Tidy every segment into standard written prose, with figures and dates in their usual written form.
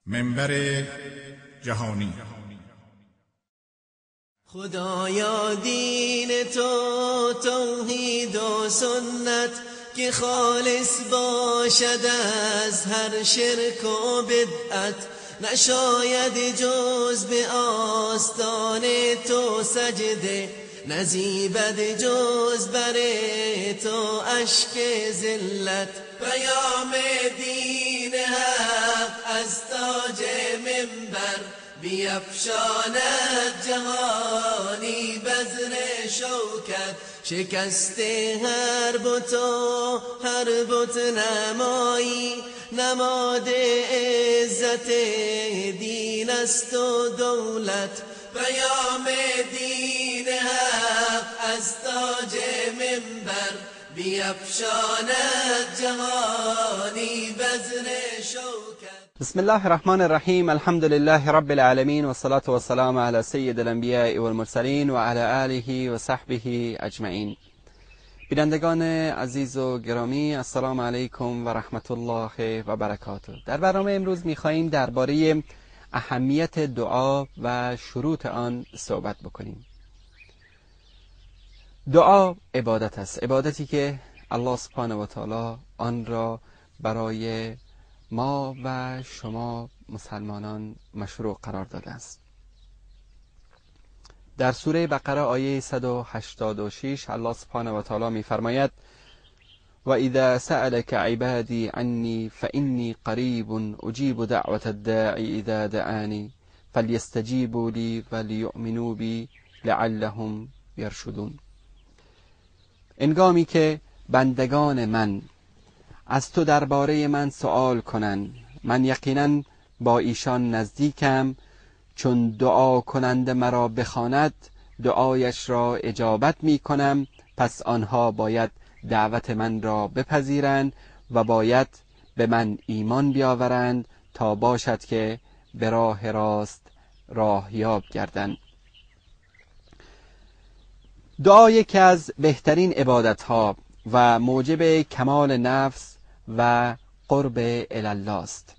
منبر جهانی. خدایا دین تو توحید و سنت که خالص باشد از هر شرک و بدعت، نشاید جز به آستان تو سجده، نزیبد جز بر تو اشک ذلت. پیام دین حق از تاج منبر بیفشاند جهانی بذر شوکت. شکست هر بت و هر بت نمایی، نماد عزت دین است و دولت. پیام دین حق از تاج منبر بیفشاند جهانی بذر شوکت. بسم الله الرحمن الرحیم. الحمد لله رب العالمین والصلاة والسلام على سید الانبیاء والمرسلین و علی آله و صحبه اجمعین. بینندگان عزیز و گرامی، السلام علیکم و رحمت الله و برکاته. در برنامه امروز می‌خواهیم درباره اهمیت دعا و شروط آن صحبت بکنیم. دعا عبادت است، عبادتی که الله سبحانه و تعالی آن را برای ما و شما مسلمانان مشروع قرار داده است. در سوره بقره آیه 186 الله سبحانه و تعالی می‌فرماید: و اذا سألك عبادی عنی فانی قریب اجیب دعوة الداعی اذا دعانی فلیستجیبوا لی ولیؤمنوا بی لعلهم یرشدون. هنگامی که بندگان من از تو درباره من سوال کنند، من یقینا با ایشان نزدیکم، چون دعا کننده مرا بخواند دعایش را اجابت می کنم، پس آنها باید دعوت من را بپذیرند و باید به من ایمان بیاورند تا باشد که به راه راست راه یاب گردند. دعا یکی از بهترین عبادتها و موجب کمال نفس و قرب الی الله است.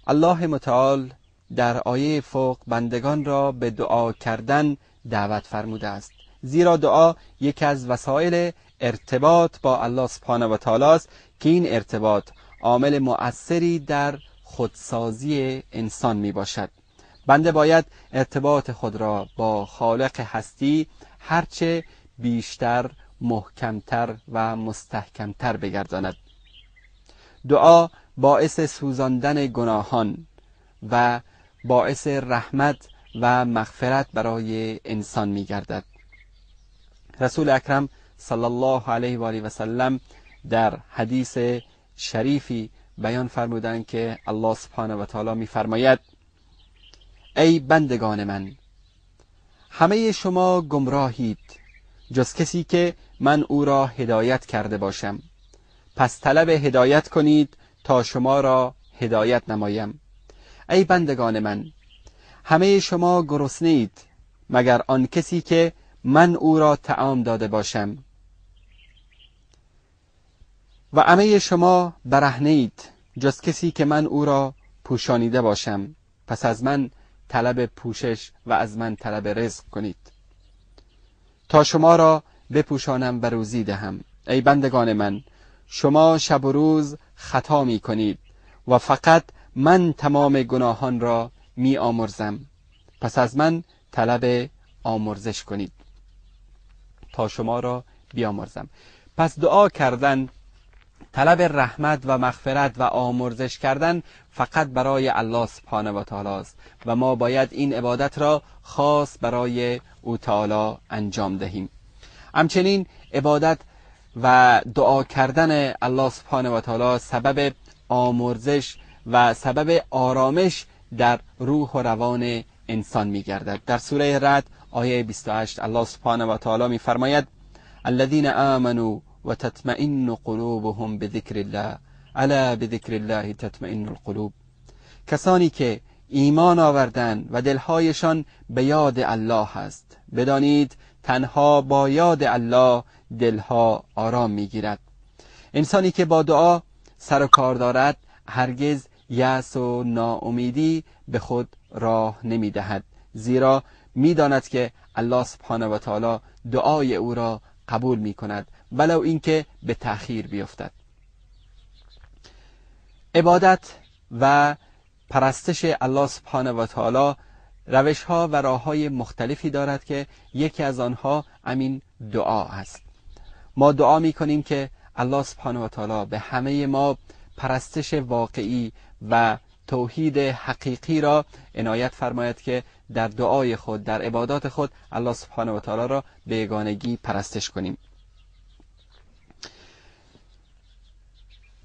الله متعال در آیه فوق بندگان را به دعا کردن دعوت فرموده است، زیرا دعا یکی از وسایل ارتباط با الله سبحانه و تعالی است که این ارتباط عامل مؤثری در خودسازی انسان می باشد. بنده باید ارتباط خود را با خالق هستی هرچه بیشتر محکمتر و مستحکمتر بگرداند. دعا باعث سوزاندن گناهان و باعث رحمت و مغفرت برای انسان می‌گردد. رسول اکرم صلی الله علیه و آله و سلم در حدیث شریفی بیان فرمودند که الله سبحانه و تعالی می‌فرماید: ای بندگان من، همه شما گمراهید جز کسی که من او را هدایت کرده باشم، پس طلب هدایت کنید تا شما را هدایت نمایم. ای بندگان من، همه شما گرسنه‌اید مگر آن کسی که من او را طعام داده باشم، و همه شما برهنه‌اید جز کسی که من او را پوشانیده باشم، پس از من طلب پوشش و از من طلب رزق کنید تا شما را بپوشانم و روزی دهم. ای بندگان من، شما شب و روز خطا می کنید و فقط من تمام گناهان را می آمرزم، پس از من طلب آمرزش کنید تا شما را بیامرزم. پس دعا کردن، طلب رحمت و مغفرت و آمرزش کردن فقط برای الله سبحانه و تعالی است و ما باید این عبادت را خاص برای او تعالی انجام دهیم. همچنین عبادت و دعا کردن الله سبحانه و تعالی سبب آمرزش و سبب آرامش در روح و روان انسان می‌گردد. در سوره رعد آیه 28 الله سبحانه و تعالی می‌فرماید: الذین آمنوا و تطمئن قلوبهم بذکر الله الا بذکر الله تطمئن القلوب. کسانی که ایمان آوردند و دلهایشان به یاد الله است، بدانید تنها با یاد الله دلها آرام میگیرد. انسانی که با دعا سر و کار دارد هرگز یأس و ناامیدی به خود راه نمیدهد، زیرا میداند که الله سبحانه و تعالی دعای او را قبول میکند ولو اینکه به تأخیر بیفتد. عبادت و پرستش الله سبحانه و تعالی روش ها و راه های مختلفی دارد که یکی از آنها همین دعا است. ما دعا میکنیم که الله سبحانه و تعالی به همه ما پرستش واقعی و توحید حقیقی را عنایت فرماید که در دعای خود، در عبادات خود الله سبحانه و تعالی را به یگانگی پرستش کنیم.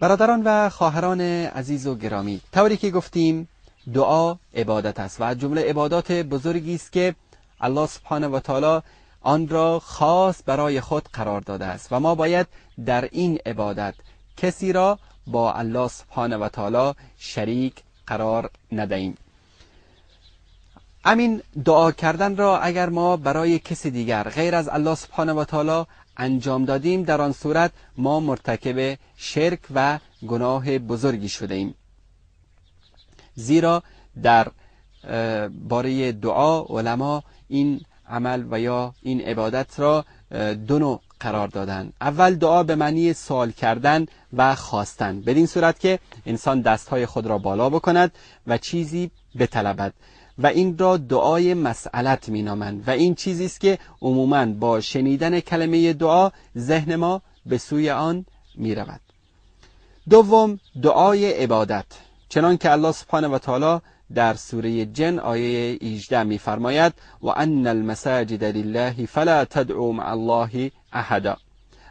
برادران و خواهران عزیز و گرامی، طوری که گفتیم دعا عبادت است و از جمله عبادات بزرگی است که الله سبحانه و تعالی آن را خاص برای خود قرار داده است و ما باید در این عبادت کسی را با الله سبحانه و تعالی شریک قرار ندهیم. همین دعا کردن را اگر ما برای کسی دیگر غیر از الله سبحانه و تعالی انجام دادیم، در آن صورت ما مرتکب شرک و گناه بزرگی شده ایم، زیرا در باره دعا علما این عمل و یا این عبادت را دو نوع قرار دادن. اول دعا به معنی سوال کردن و خواستن، بدین صورت که انسان دستهای خود را بالا بکند و چیزی بطلبد و این را دعای مسئلت مینامند و این چیزی است که عموماً با شنیدن کلمه دعا ذهن ما به سوی آن میرود. دوم دعای عبادت، چنان که الله سبحانه و تعالی در سوره جن آیه 18 میفرماید و ان المساجد لله فلا تدعوا مع الله احدا.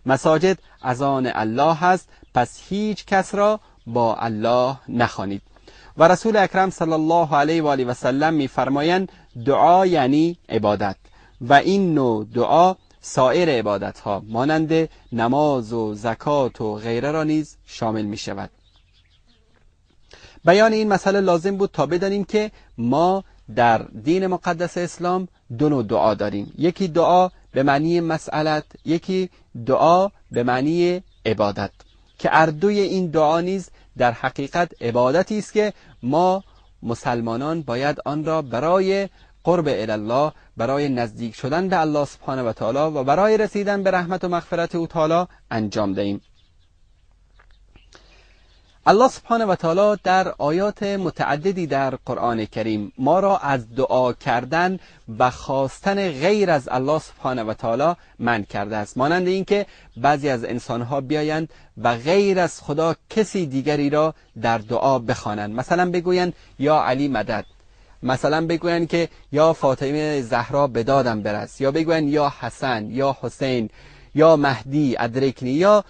مساجد از آن الله است، پس هیچ کس را با الله نخوانید. و رسول اکرم صلی الله علیه و آله و سلم میفرمایند دعا یعنی عبادت و این نوع دعا سایر عبادت ها مانند نماز و زکات و غیره را نیز شامل می شود. بیان این مسئله لازم بود تا بدانیم که ما در دین مقدس اسلام دو نوع دعا داریم، یکی دعا به معنی مسئلت، یکی دعا به معنی عبادت، که اردوی این دعا نیز در حقیقت عبادتی است که ما مسلمانان باید آن را برای قرب الله، برای نزدیک شدن به الله سبحانه و تعالی و برای رسیدن به رحمت و مغفرت او تعالی انجام دهیم. الله سبحانه و تعالی در آیات متعددی در قرآن کریم ما را از دعا کردن و خواستن غیر از الله سبحانه و تعالی منع کرده است، مانند اینکه بعضی از انسانها بیایند و غیر از خدا کسی دیگری را در دعا بخوانند، مثلا بگویند یا علی مدد، مثلا بگویند که یا فاطمه زهرا به دادم برس، یا بگویند یا حسن یا حسین یا مهدی ادرکنی، یا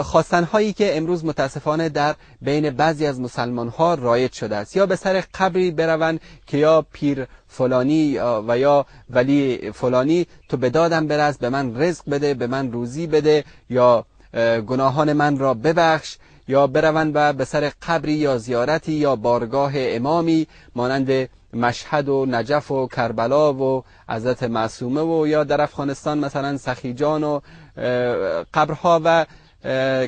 خواستن هایی که امروز متاسفانه در بین بعضی از مسلمان ها رایج شده است، یا به سر قبری بروند که یا پیر فلانی و یا ولی فلانی تو به دادم برس، به من رزق بده، به من روزی بده، یا گناهان من را ببخش، یا بروند و به سر قبری یا زیارتی یا بارگاه امامی مانند مشهد و نجف و کربلا و حضرت معصومه و یا در افغانستان مثلا سخیجان و قبرها و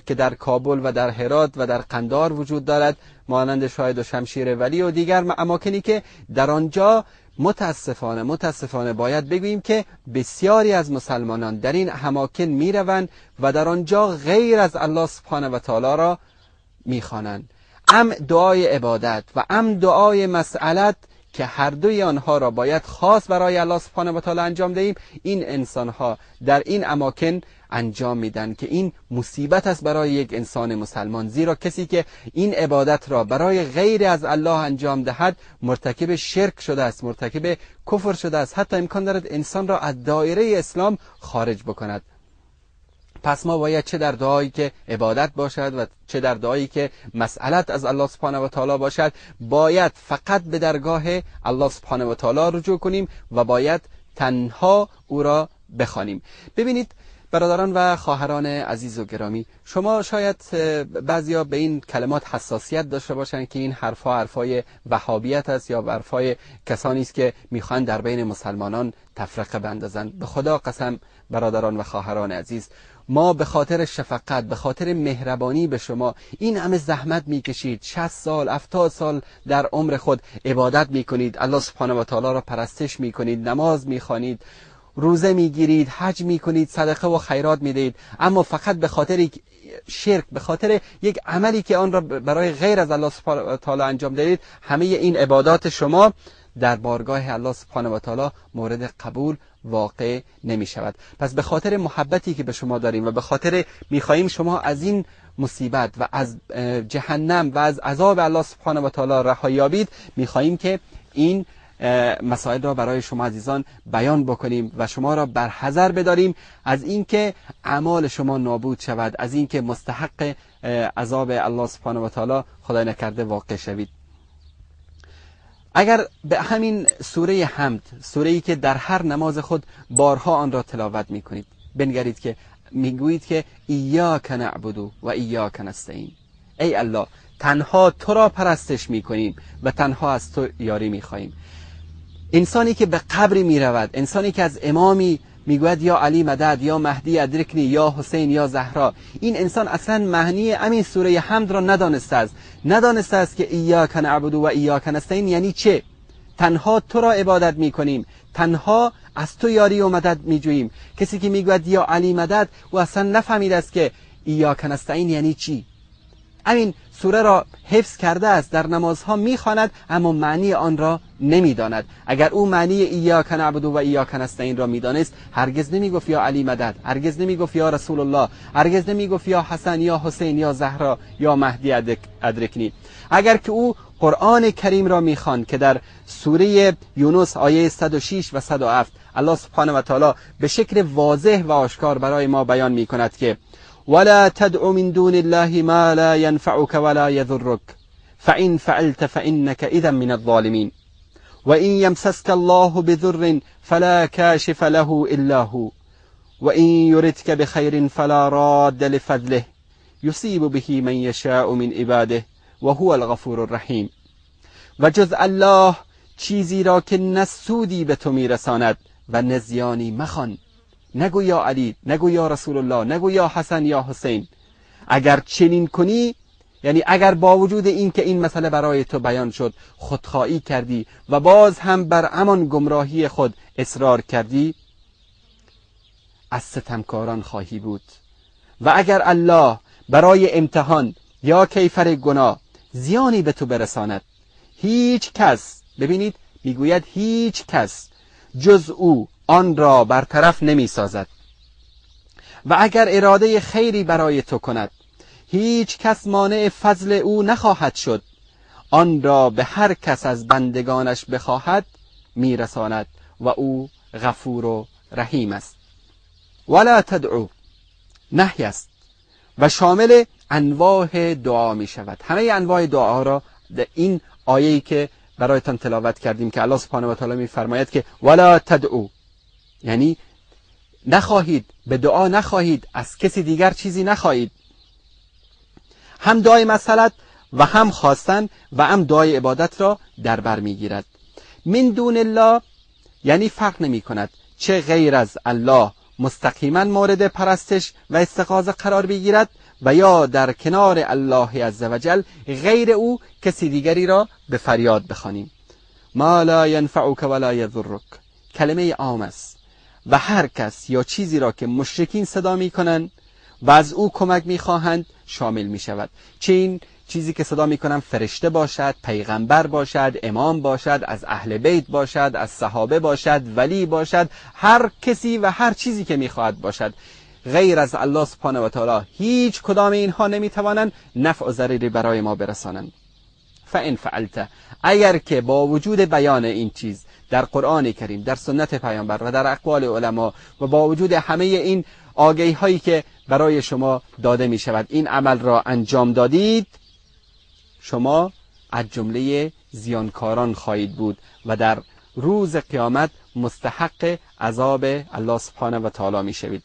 که در کابل و در هرات و در قندار وجود دارد، مانند شاهد و شمشیر ولی و دیگر اماکنی که در آنجا متاسفانه باید بگوییم که بسیاری از مسلمانان در این اماکن میروند و در آنجا غیر از الله سبحانه و تعالی را میخوانند. ام دعای عبادت و ام دعای مسئلت که هر دوی آنها را باید خاص برای الله سبحانه و تعالی انجام دهیم، این انسانها در این اماکن انجام میدن که این مصیبت است برای یک انسان مسلمان، زیرا کسی که این عبادت را برای غیر از الله انجام دهد مرتکب شرک شده است، مرتکب کفر شده است، حتی امکان دارد انسان را از دایره اسلام خارج بکند. پس ما باید چه در دعایی که عبادت باشد و چه در دعایی که مسئلت از الله سبحانه و تعالی باشد، باید فقط به درگاه الله سبحانه و تعالی رجوع کنیم و باید تنها او را بخوانیم. ببینید برادران و خواهران عزیز و گرامی، شما شاید بعضیا به این کلمات حساسیت داشته باشند که این حرفها حرفای وهابیت است یا حرفای کسانی است که میخوان در بین مسلمانان تفرقه بندازند. به خدا قسم برادران و خواهران عزیز، ما به خاطر شفقت، به خاطر مهربانی به شما این همه زحمت میکشید، 60 سال 70 سال در عمر خود عبادت میکنید، الله سبحانه و تعالی را پرستش میکنید، نماز میخوانید، روزه میگیرید، حج میکنید، صدقه و خیرات میدهید، اما فقط به خاطر شرک، به خاطر یک عملی که آن را برای غیر از الله سبحانه و تعالی انجام دادید، همه این عبادات شما در بارگاه الله سبحانه و تعالی مورد قبول واقع نمی شود. پس به خاطر محبتی که به شما داریم و به خاطر میخواییم شما از این مصیبت و از جهنم و از عذاب الله سبحانه و تعالی رهایی یابید، میخواییم که این مسائل را برای شما عزیزان بیان بکنیم و شما را بر حذر بداریم از اینکه اعمال شما نابود شود، از اینکه مستحق عذاب الله سبحانه و تعالی خدای نکرده واقع شوید. اگر به همین سوره حمد، سوره‌ای که در هر نماز خود بارها آن را تلاوت میکنید، بنگرید که میگویید که ایاک نعبد و ایاک نستعین، ای الله تنها تو را پرستش میکنیم و تنها از تو یاری میخواهیم. انسانی که به قبری میرود، انسانی که از امامی میگوید یا علی مدد، یا مهدی ادرکنی، یا حسین، یا زهرا، این انسان اصلا معنی همین سوره حمد را ندانسته است. ندانسته است که ایاک نعبد و ایاک نستعین یعنی چه. تنها تو را عبادت میکنیم، تنها از تو یاری و مدد میجوییم. کسی که میگوید یا علی مدد، او اصلا نفهمیده است که ایاک نستعین یعنی چی. همین سوره را حفظ کرده است، در نمازها میخواند، اما معنی آن را نمیداند. اگر او معنی ایاک نعبد و ایاک نستعین را میدانست، هرگز نمیگفت یا علی مدد، هرگز نمیگفت یا رسول الله، هرگز نمیگفت یا حسن، یا حسین، یا زهرا، یا مهدی ادرکنی. اگر که او قرآن کریم را میخواند که در سوره یونس آیه 106 و 107 الله سبحانه و تعالی به شکل واضح و آشکار برای ما بیان میکند که ولا تدع من دون الله ما لا ينفعك ولا يضرك فإن فعلت فإنك إذا من الظالمين وإن يمسسك الله بضر فلا كاشف له إلا هو وإن يردك بخير فلا راد لفضله يصيب به من يشاء من عباده وهو الغفور الرحیم. و جز الله چیزی را که نه سودی به تو میرساند و نه زیانی مخوان. نگو یا علی، نگو یا رسول الله، نگو یا حسن یا حسین. اگر چنین کنی، یعنی اگر با وجود این که این مسئله برای تو بیان شد خودخواهی کردی و باز هم بر همان گمراهی خود اصرار کردی، از ستمکاران خواهی بود. و اگر الله برای امتحان یا کیفر گناه زیانی به تو برساند، هیچ کس، ببینید میگوید هیچ کس جز او آن را برطرف نمی سازد. و اگر اراده خیری برای تو کند، هیچ کس مانع فضل او نخواهد شد. آن را به هر کس از بندگانش بخواهد میرساند و او غفور و رحیم است. ولا تدعو نهی است و شامل انواع دعا می شود. همه انواع دعا را در این آیه‌ای که برایتان تلاوت کردیم که الله سبحانه و تعالی می فرماید که ولا تدعو، یعنی نخواهید، به دعا نخواهید، از کسی دیگر چیزی نخواهید. هم دعای مسئلت و هم خواستن و هم دعای عبادت را در بر میگیرد. من دون الله یعنی فرق نمی کند چه غیر از الله مستقیما مورد پرستش و استغاثه قرار بگیرد و یا در کنار الله عزوجل غیر او کسی دیگری را به فریاد بخوانیم. ما لا ینفعک ولا یضرک کلمه عام است و هر کس یا چیزی را که مشرکین صدا میکنند و از او کمک میخواهند شامل میشود. چه این چیزی که صدا میکنن فرشته باشد، پیغمبر باشد، امام باشد، از اهل بیت باشد، از صحابه باشد، ولی باشد، هر کسی و هر چیزی که میخواهد باشد، غیر از الله سبحانه و تعالی هیچ کدام اینها نمیتوانند نفع و ضرری برای ما برسانند. فان فعلت، اگر که با وجود بیان این چیز در قرآن کریم، در سنت پیامبر و در اقوال علما و با وجود همه این آگهی هایی که برای شما داده می شود این عمل را انجام دادید، شما از جمله زیانکاران خواهید بود و در روز قیامت مستحق عذاب الله سبحانه و تعالی می شوید.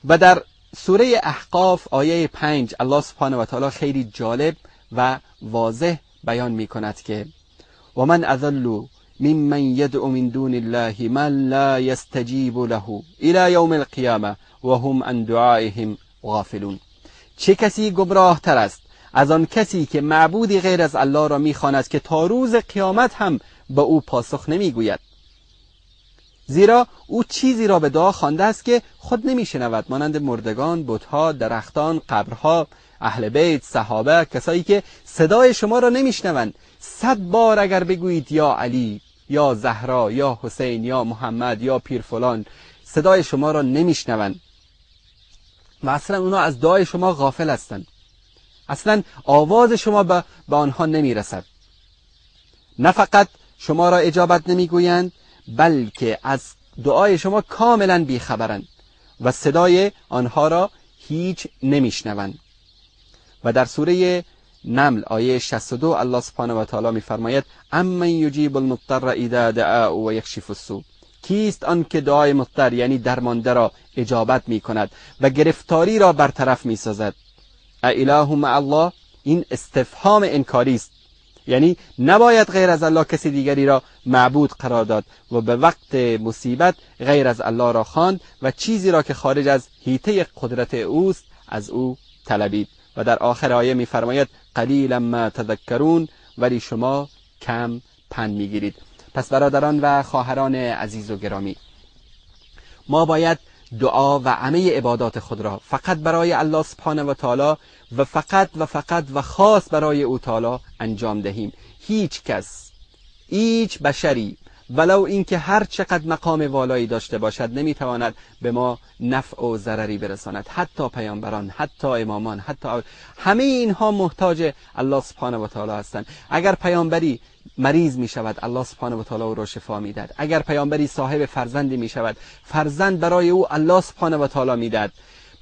و در سوره احقاف آیه 5 الله سبحانه و تعالی خیلی جالب و واضح بیان می کند که و من اضل ممن یدعو من دون الله من لا یستجیب له الی یوم القیامه و هم عن دعائهم غافلون. چه کسی گمراه تر است از آن کسی که معبودی غیر از الله را میخواند که تا روز قیامت هم به او پاسخ نمیگوید، زیرا او چیزی را به دعا خوانده است که خود نمیشنود، مانند مردگان، بتها، درختان، قبرها، اهل بیت، صحابه، کسایی که صدای شما را نمیشنوند. 100 بار اگر بگویید یا علی، یا زهرا، یا حسین، یا محمد، یا پیر فلان، صدای شما را نمیشنوند و اصلا اونا از دعای شما غافل هستند. اصلا آواز شما به آنها نمیرسد. نه فقط شما را اجابت نمیگویند، بلکه از دعای شما کاملا بیخبرند و صدای آنها را هیچ نمیشنوند. و در سوره نمل آیه 62 الله سبحانه و تعالی میفرماید امن یجیب المضطر اذا دعاه و یکشف السوء. کیست آن که دعای مضطر یعنی درمانده را اجابت میکند و گرفتاری را برطرف میسازد؟ اله مع الله. این استفهام انکاری است، یعنی نباید غیر از الله کسی دیگری را معبود قرار داد و به وقت مصیبت غیر از الله را خواند و چیزی را که خارج از حیطه قدرت اوست از او طلبید. و در آخر آیه می‌فرماید قلیلا ما تذکرون، ولی شما کم پند میگیرید. پس برادران و خواهران عزیز و گرامی، ما باید دعا و همه عبادات خود را فقط برای الله سبحانه و تعالی و فقط و فقط و خاص برای او تعالی انجام دهیم. هیچ کس، هیچ بشری، ولو اینکه هر چقدر مقام والایی داشته باشد، نمیتواند به ما نفع و ضرری برساند. حتی پیامبران، حتی امامان، حتی همه اینها محتاج الله سبحانه و تعالی هستند. اگر پیامبری مریض می شود، الله سبحانه و تعالی او را شفا می دهد. اگر پیامبری صاحب فرزندی می شود، فرزند برای او الله سبحانه و تعالی می دهد.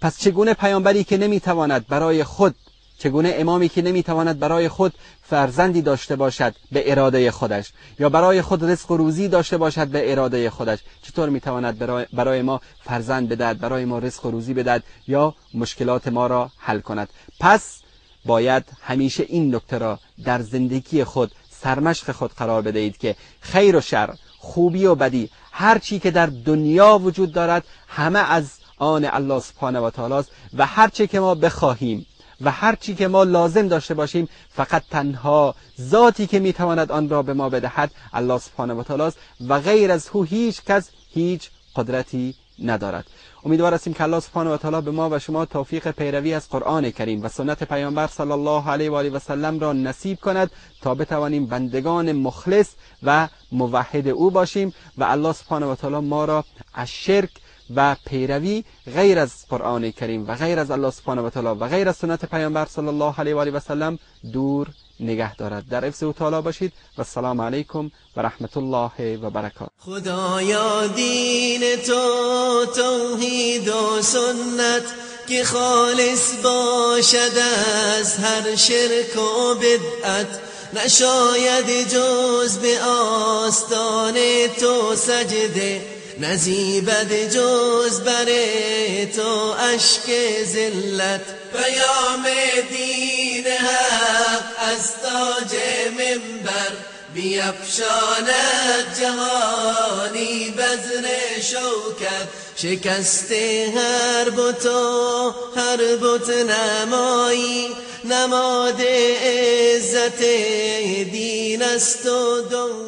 پس چگونه پیامبری که نمیتواند برای خود، چگونه امامی که نمیتواند برای خود فرزندی داشته باشد به اراده خودش، یا برای خود رزق و روزی داشته باشد به اراده خودش، چطور میتواند برای ما فرزند بدهد، برای ما رزق و روزی بدهد یا مشکلات ما را حل کند؟ پس باید همیشه این نکته را در زندگی خود سرمشق خود قرار بدهید که خیر و شر، خوبی و بدی، هر چی که در دنیا وجود دارد همه از آن الله سبحانه و تعالی است و هر چی که ما بخواهیم و هر چی که ما لازم داشته باشیم، فقط تنها ذاتی که میتواند آن را به ما بدهد الله سبحانه و تعالی است و غیر از او هیچ کس هیچ قدرتی ندارد. امیدوار هستیم که الله سبحانه و تعالی به ما و شما توفیق پیروی از قرآن کریم و سنت پیامبر صلی الله علیه و آله و سلم را نصیب کند تا بتوانیم بندگان مخلص و موحد او باشیم و الله سبحانه و تعالی ما را از شرک و پیروی غیر از قرآن کریم و غیر از الله سبحانه و تعالی و غیر از سنت پیامبر صلی الله علیه و آله و سلم دور نگه دارد. در حفظ او تعالی باشید و السلام علیکم و رحمت الله و برکاته. خدایا دین تو توحید و سنت که خالص باشد از هر شرک و بدعت، نشاید جز به آستان تو سجده، نزیبد جز بر تو اشک ذلت. پیام دین حق از تاج منبر بیفشاند جهانی بذر شوکت. شکست هر بت و هر بت نمایی، نماد عزت دین است و دولت.